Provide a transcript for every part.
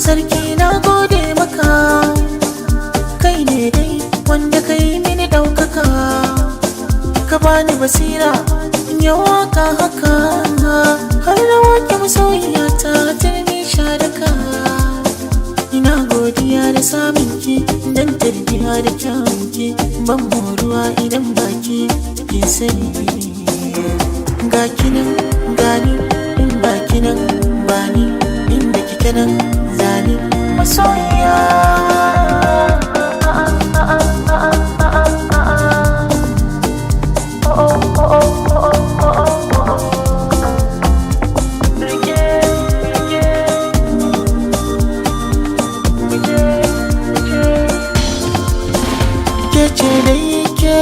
Sarki na gode maka, kai ne dai wanda kai mini ɗaukaka. Ka bani basira in yi waka haka, har na wake masoyiya ta turmi sha daka. Ina godiya da samun ki dan tarbiya da kyawun ki, ban moruwa idan baki ki sani. Ga kinan gani in ba kinan bani, inda kike nan zani masoyiya. Ke ce dai ke,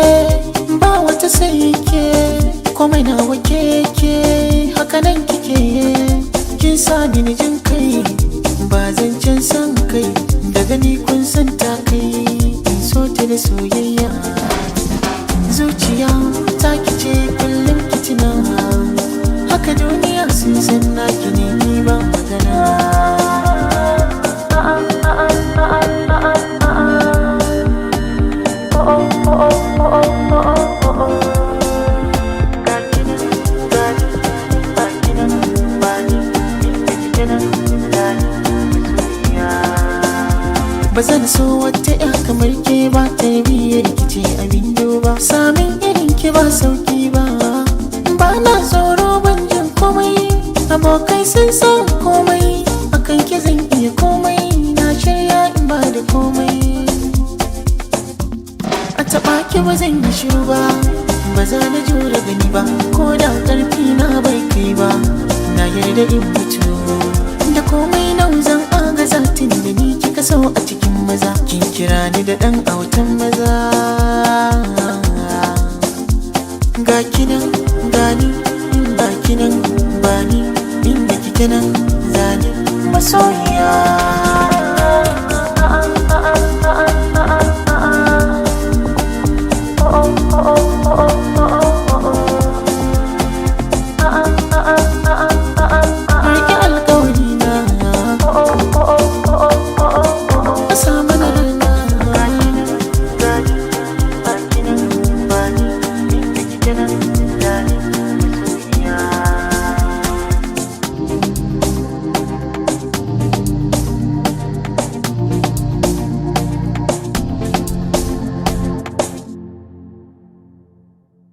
ba wata sai ke, komai nawa ke ke, haka nan kike. Kin sa ni ni jin kai, ba zancen san kai, da gani kun san ta kai, in so ta da soyayya. Zuciya ta kice kullum kitina, haka duniya sun san naki ne, ni ba magana. Ba zan so wata ya kamar ke ba, tarbiyyar ki ce abin duba, samin irin ki ba sauki ba. Ba na tsoro, ban jin komai, abokai sun san komai, akan ki zan iya komai, na shirya in ba da komai. A taɓa ki ba zan yi shiru ba, ba za na jure gani ba, ko da ƙarfi na bai kai ba, na yarda in mutu. Da komai nau zan agaza tun da ni kika so a cikin maza, kin kira ni da ɗan autan maza. Ga kinan gani in ba kinan bani, inda kike nan zani masoyiya.